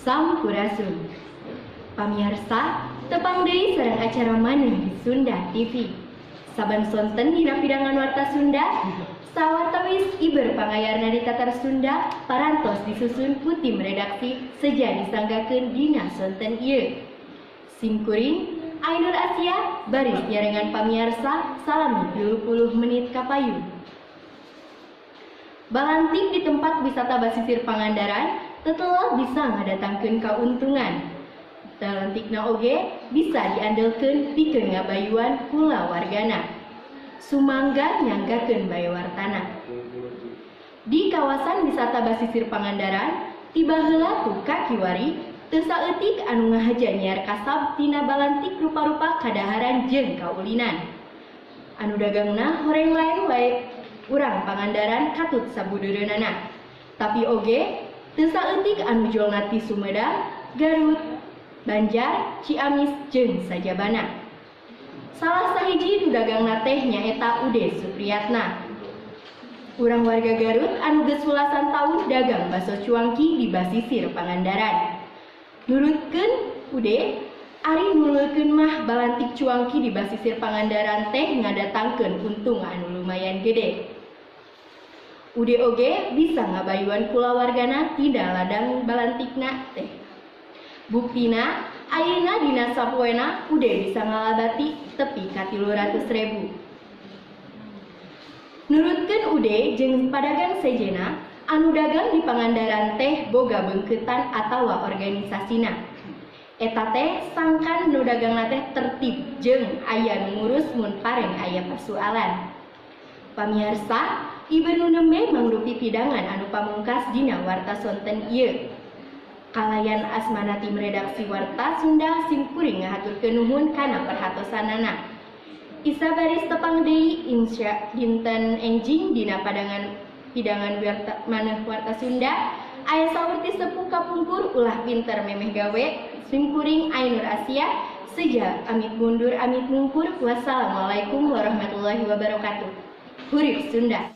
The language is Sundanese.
Sampurasun. Pamiarsa, tepang deui sareng acara Maneh di Sunda TV. Saban sonten dina pidangan Warta Sunda, sawartawis iber pangayarna di Tatar Sunda, parantos disusun ku tim redaksi seja disanggakeun dina sonten ieu. Simkuring Ainur Asia baris nyarengan pamiarsa salami 30 menit kapayun. Balantik di tempat wisata basisir Pangandaran tetelah bisa ngadatangkeun kauntungan. Balantikna oge bisa diandelkeun pikeun ngabayuan kulawargana. Sumangga nyanggakeun bae wartana. Di kawasan wisata basisir Pangandaran, tiba heula tu kakiwari teu saeutik anu ngahaja nyiar kasab tina balantik rupa-rupa kadaharan jeung kaulinan. Anu dagangna horeng lain wae urang Pangandaran katut sabudeureunana. Tapi oge teu saeutik anu jolna ti Sumedang, Garut, Banjar, Ciamis jeung sajabana. Salah sahiji nu dagangna teh nyaeta Ude Supriyatna. Urang warga Garut anu geus welasan taun dagang baso cuangki di basisir Pangandaran. Nurutkeun Ude, ari nuleukeun mah balantik cuangki di basisir Pangandaran teh ngadatangkeun untung anu lumayan gede. Ude oge bisa ngabayuan kulawargana tina ladang balantikna teh. Buktina, ayeuna dina sapoena Ude bisa ngalabati tepi ka 300.000. Nurutkeun Ude jeung padagang sejena, anu dagang di Pangandaran teh boga beungkeutan atawa organisasina. Eta teh sangkan nu dagangna teh tertib jeung aya nu ngurus mun pareng aya persoalan. Pamiarsa, ieu nu nembe mangrupi pidangan anu pamungkas dina warta sonten ieu. Kalayan asmana tim redaksi Warta Sunda simkuring ngahaturkeun nuhun kana perhatosanana. Isa baris tepang deui insya dinten enjing dina padangan pidangan warta, Maneh Warta Sunda. Aya saur ti sepuh kapungkur ulah pinter memeh gawe. Simkuring Ainur Asia seja amit mundur amit mungkur. Wassalamualaikum warahmatullahi wabarakatuh. Hurip Sunda.